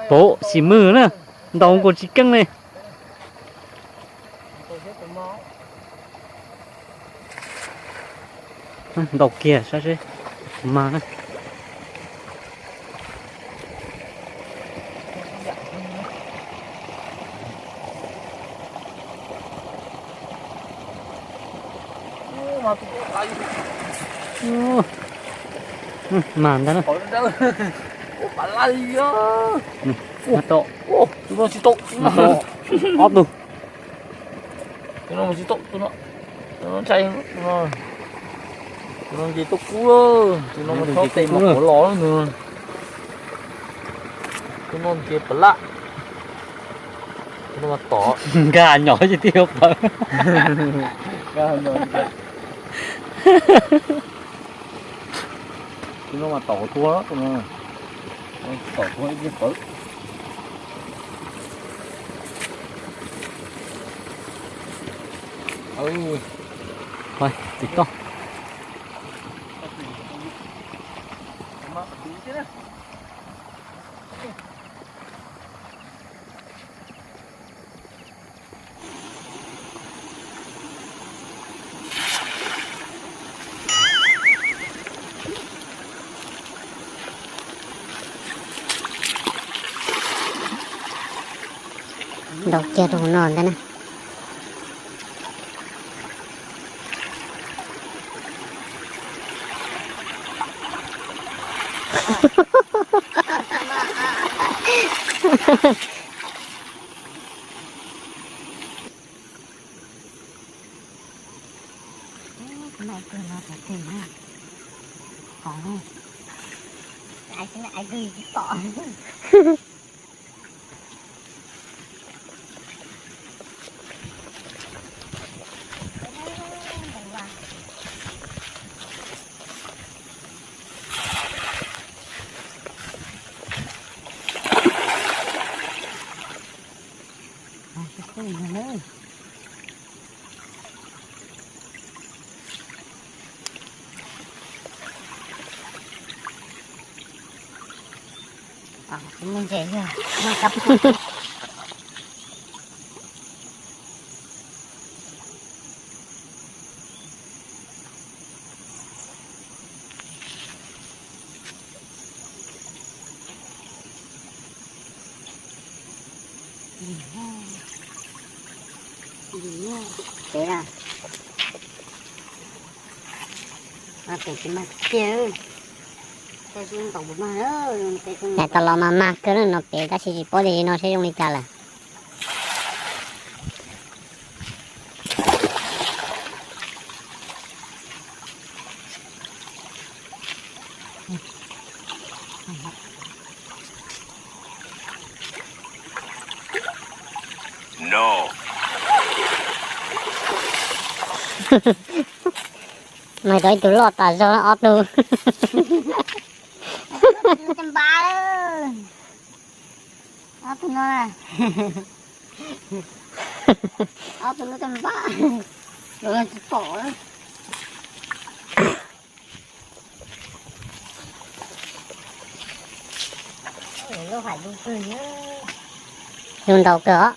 Pov xim mwg na, ntaus nkaus tsis keej li. Ntaus kiag saib seb mag na. Mag ntag na. Tus no tsis tau, ob tug. Tus no tsis tau, tus no, tus no ntshai, tus no nce tuaj kub lawm, tus no mas txhob tes mas quav los lawm nws. Tus no nce pam laj, tus no mas tom. Nkag nyob ces twb yuav pawv. Tus no mas tom tuag, tus no tom tuag ib pliag pawv. Tim toj. Ntaus kiag rau hauv no ntag na. Ces tau los mas mag kawg no pem tab sis tsis paub tias no seb zoo li cas lawm. Mas tau ib tug loj tas zog ob tug. Ob tug no, ob tug lub teb npab, lawv tsis pom. Zoo ntau kawg os.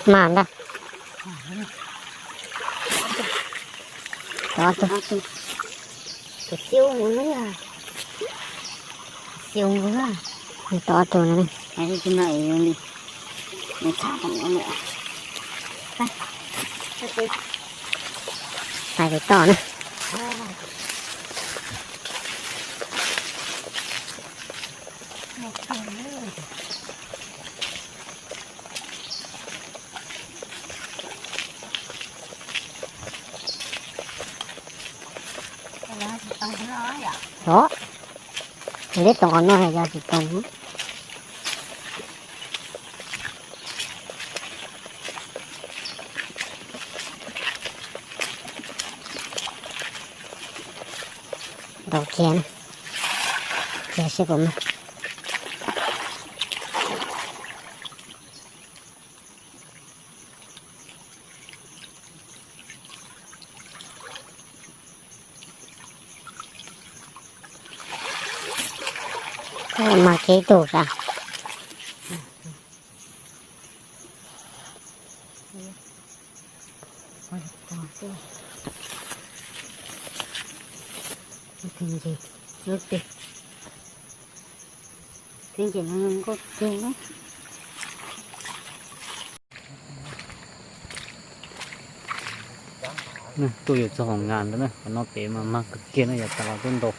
Mas ntag. Tau ob tug. Tus xiu nkaus, xiu nkaus. Tau ob tug no. Hais li toj na. Os, liab tau qhov no yog tsis tau. Ntau kiag na. kiag seb puas mag. Mag kiag ib tug sav. Tuaj yuav txog hoo nkas ntawd na, qhov no pem mas mag kawg kiag no, yav tas los tuaj ntau.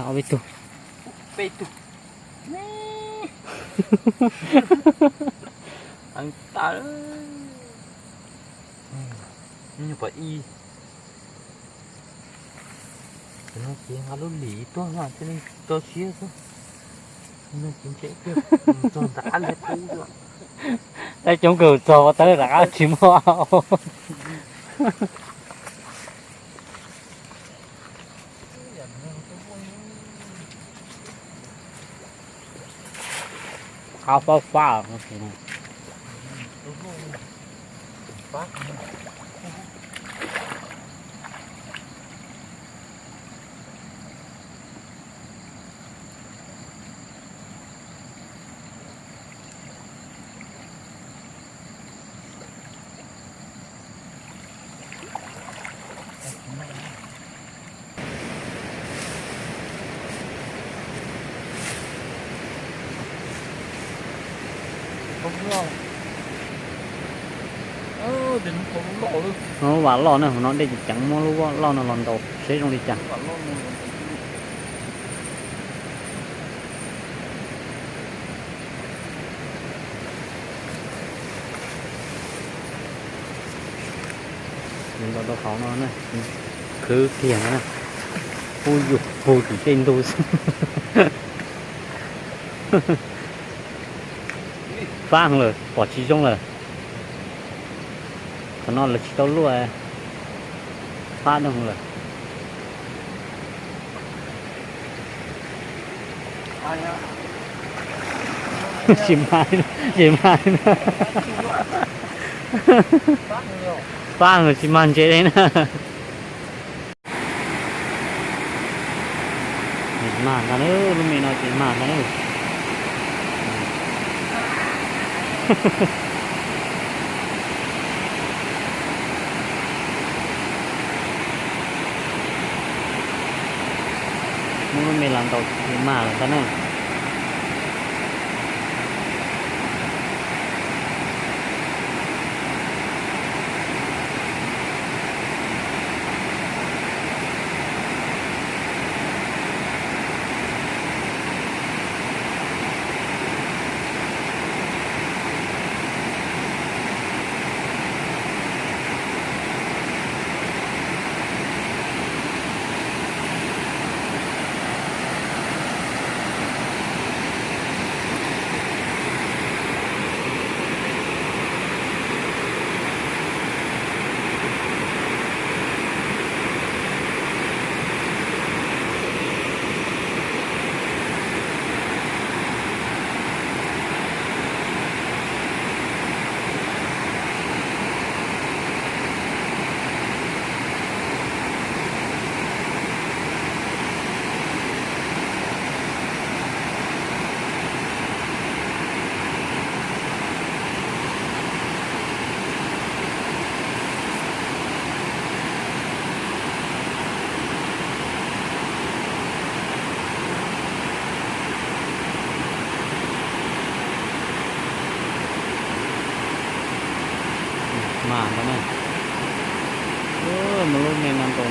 Ob peb tug. Peb tug. Heev tas. Nyuag pom ib. Ces no ces nqa lub lim tuaj no thiaj li tso siab xwb. No ces ntshe txog nram qab liab qub xwb. Tab coob kawg txog tawb nram qab tsis muaj. Qab fab fab. Lub vam loj na, hauv no dej tseem ceev, muab lub vam loj no los ntaus seb zoo li cas. Nws ntaus rau hauv no na, khwv kiag no na, pub yus pug tim tej ntug xwb. Fab lawm, pom tsis zoo lawm. Qhov no lawv tsis tau luaj, fab dhau lawm. Tsis mag, tsis mag. Fab lawm tsis mag ntses li na. Tsis mag ntag na, lub me no tsis mag ntag na. Muab lub me los ntaus tsis mag lawm ntag na.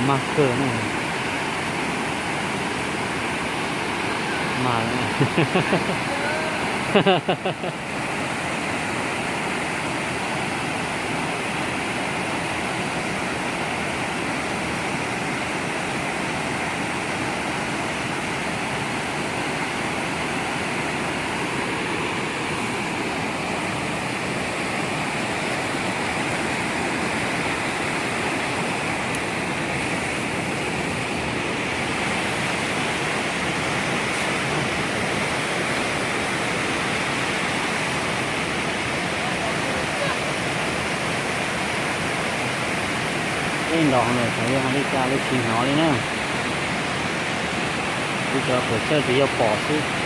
Mag kawg na. Mag. Ej, nrov heev lawm, xyov yog hais li cas, lub tsis hnov li na. Lub cov tuam txawj tsuas yog pom xwb.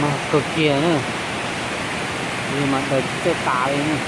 Mag kawg kiag na, li mas daws tsis txawj tas li na.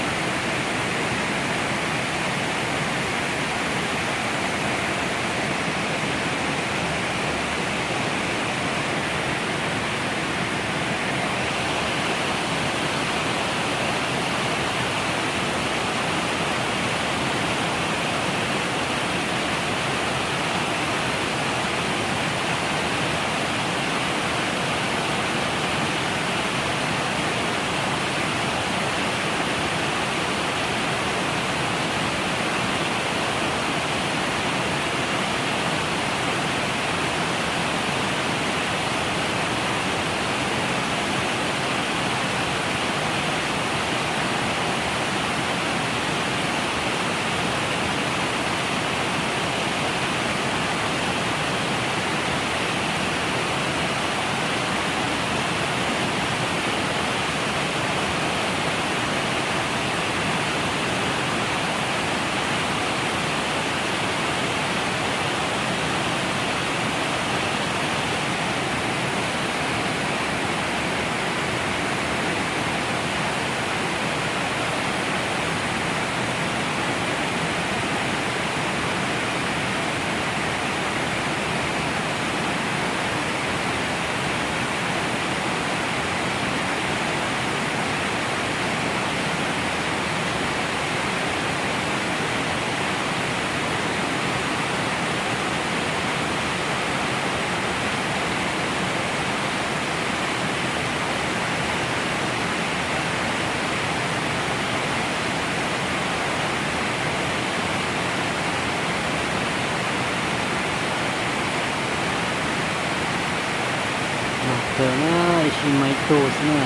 Mag kawg na, ib sij mag ib tug xwb na,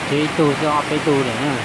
tsis ib tug xwb, ob peb tug lawm na.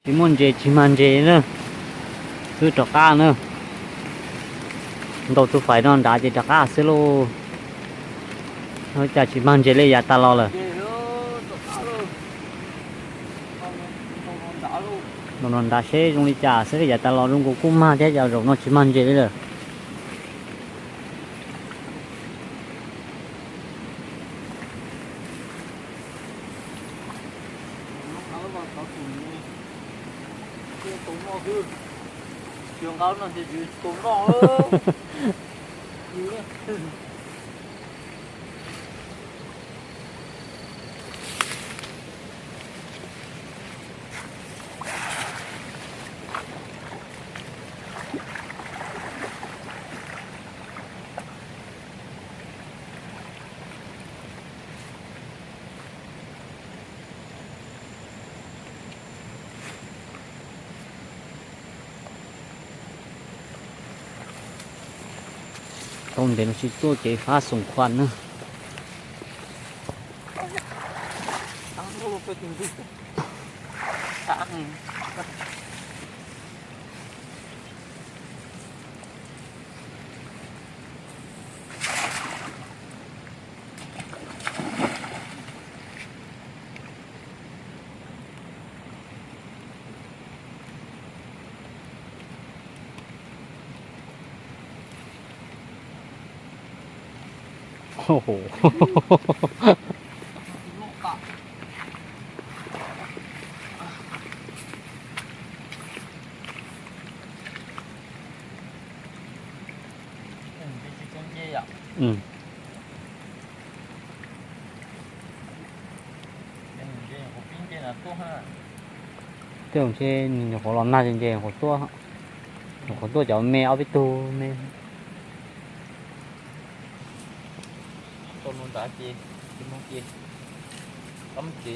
Tsis muaj ntses tsis mag ntses na, twb rov qab na. Ntaus tus faiv no nrad ces rov qab xwb lauj. Ua cas tsis mag ntses li, yav tas los lawm. Ntaus no nrad seb zoo li cas xwb, yav tas los zoo nkaus kuj mag thiab, cas zaum no tsis mag ntses li lawm. Tau ntev no tsis tuaj kev fab xoom khuam na. Tej zaum ntshe nyuam qhuav los nag ces ntshe nyuam qhuav tuaj, nyuam qhuav tuaj cov me ob peb tug me. Ces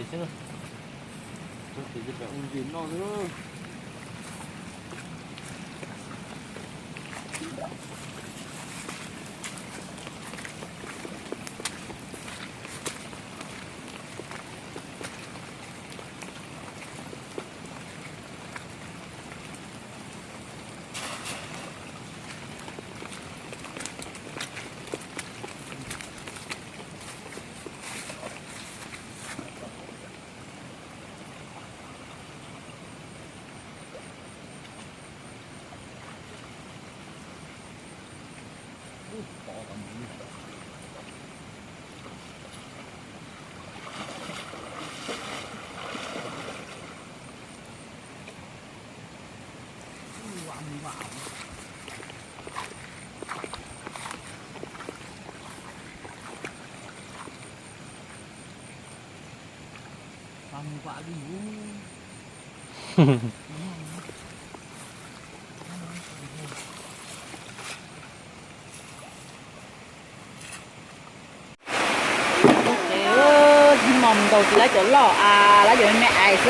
mus ntaus tsis lab cov loj as, lab cov me me ais xwb as.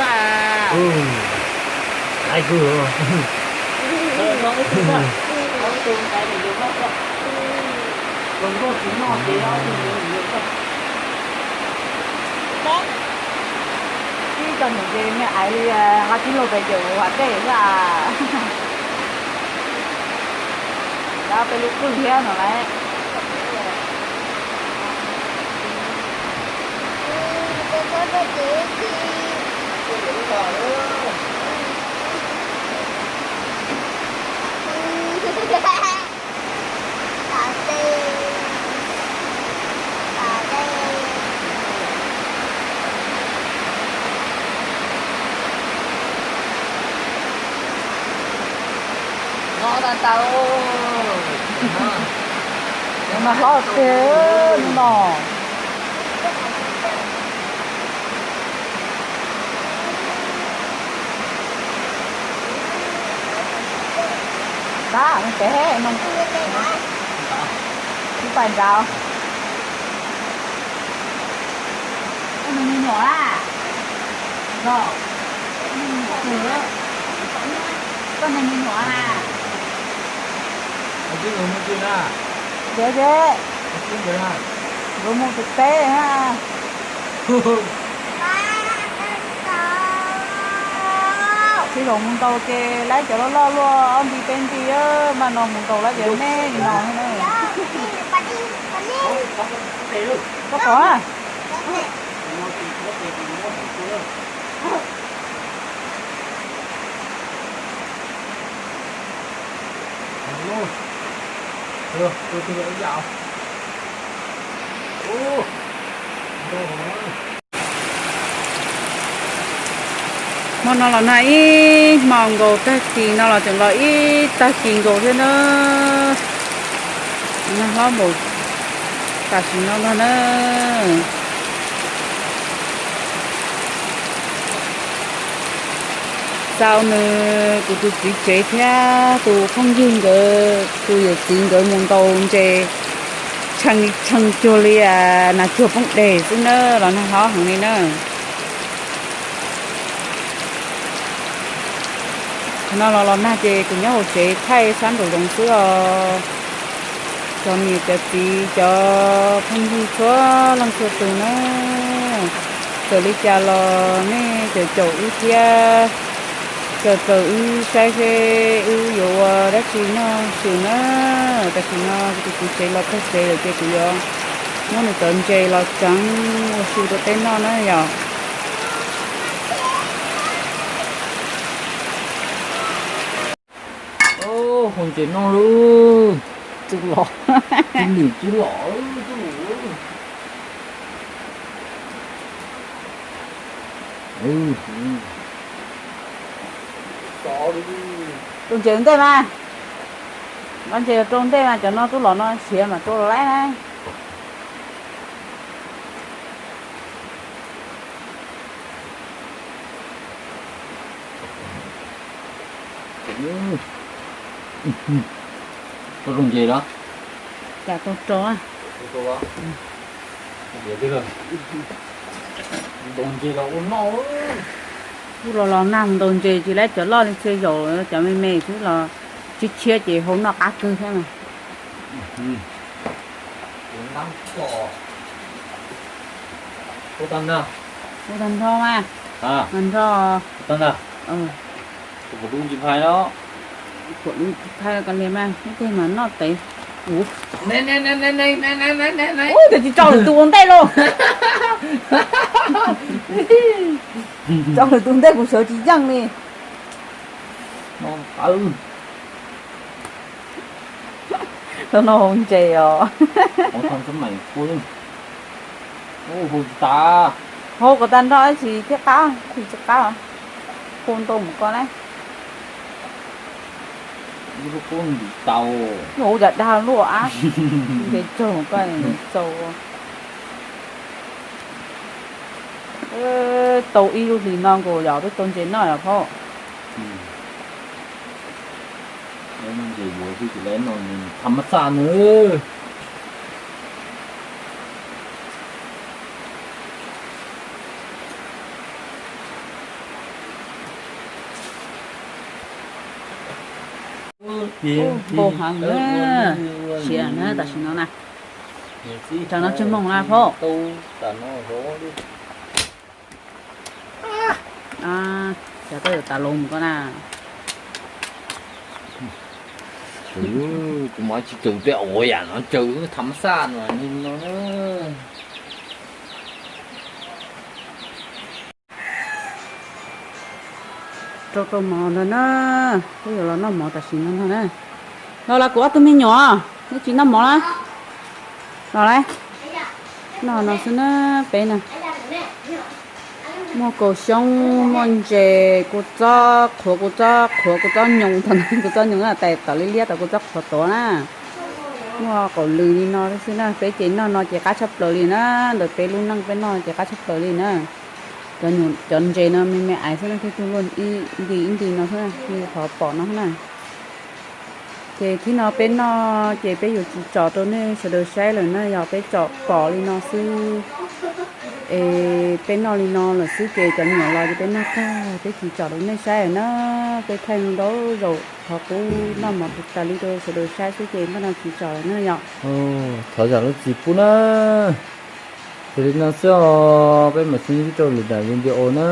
Ib co niam ces me ais li, nqa tib lug pes caum vam dej xwb as. Dab peb lub pwg thiab no lawm. Noj tag tau. Mas hlob tiag no. Tab, pem no, ib pais nrad. Koj nws me nyuam a? Koj nws me nyuam a? Ces ces nkawd mus pem teb na. Tsis zaum mus ntaus ces laib cov loj loj luaj ob nti peb nti, mas no mus ntaus laib cov me no na. Koj pom na. Hmo no los nag ib hmo nkaus, tag kis no los tseem los ib tag kis nkaus thiab na. Nag hlob npaum tam sim no no na. Xa nws kuv tus txiv tsev thiab tus phooj ywg nkawd tus yawm txiv nkawd mus ntaus ntses tshee tshee cuag li nas cuag poob deg xwb na, los nag hlob heev li na. Qhov no los los nag ces kuv nyob hauv tsev thaij sab nraum zoov xwb os. Cov niam cov txiv cov phooj ywg txhua leej txhua tus na, txawm li cas los nej caum caum wb thiab, caum caum wb saib seb wb yuav ua dab tsi noj swm na. Tam sim no kuv tus txiv tsev los txog tsev lawm ces kuv yuav muab nws cov ntses los tseev ua su rau peb noj na yom. Hau ntses noj lauj. Tub los, tub los, tub los. Rau ntses ua ntej mas, ntses rau ntej mas cov no tub los no siav mas rau laib na. Rau ntses los? Cas tau rau. Ntaus ntses los ua noj. Kuv los los nag ntaus ntses tsis laib cov loj li, txhia zaum cov me me xwb los tshiab tshiab ces hau noj qab kawg thiab mas. Ua tag nrho mas, tag nrho. Kuv lub ntsis phai no, kuv lub ntsis phai ko li mas ib teg mas noj tev. Ua cas tsis tso lwm tus ua ntej lauj? Tso lwm tus ntej kuv sawv tsis yeej li. Los no hau ntses os. Hau kom tag nrho ib tsis thiab qab, tsis qab. Hu ntau mus koj na. Ua cas dag luaj ab. Ntes tsaug koj txaus. Tau ib lub hlis no nkaus yog peb tau ntses noj yog phauj. Ntses yuav xwb ces lawv no tham mas xaj nws. Npau heev na, siav na tam sim no na. Tam no tsawg moos na phauj? Cov tuaj yuav tas los mus koj na. Kuv mas tsis tau tej ua yam no, tsaws tham mas xaj no. Rau rau mov ntag na, peb yuav los noj mov tam sim no no na. Los los kuv ob tug me nyuam, neb tsis noj mov na? Los lawm, noj no xwb na, peb na. Muaj kaus xyoob, muaj ntses, kua txob qhuav, kua txob qhuav, kua txob nyoos, thaum kuv txob nyoos tais tom liab liab tau kua txob qhuav tuav na. Muaj qaum lws li no xwb na, peb ces noj no ces qab tshaj plaws li na, ntawm peb lub neej peb noj ces qab tshaj plaws li na. Cov ntses no me me ais xwb na, thiab tug luaj ib nti ib nti no xwb na, li qhov pom no na. Ces thib no peb noj ces peb yuav tsis tsom rau nej sawv daws saib lawm na, yog peb tsom pom li no xwb es peb noj li no lawm xwb ces cov me nyuam los ces peb noj tag peb tsis tsom rau nej saib lawm na. Peb thaij ntau zaus qhov qub noj mov tas li rau sawv daws saib xwb ces npaj no tsis tsom lawm na yom. Thov zam lub txim pub na. Ces li no xwb os, peb mam sib ntsib rau lwm daim video na.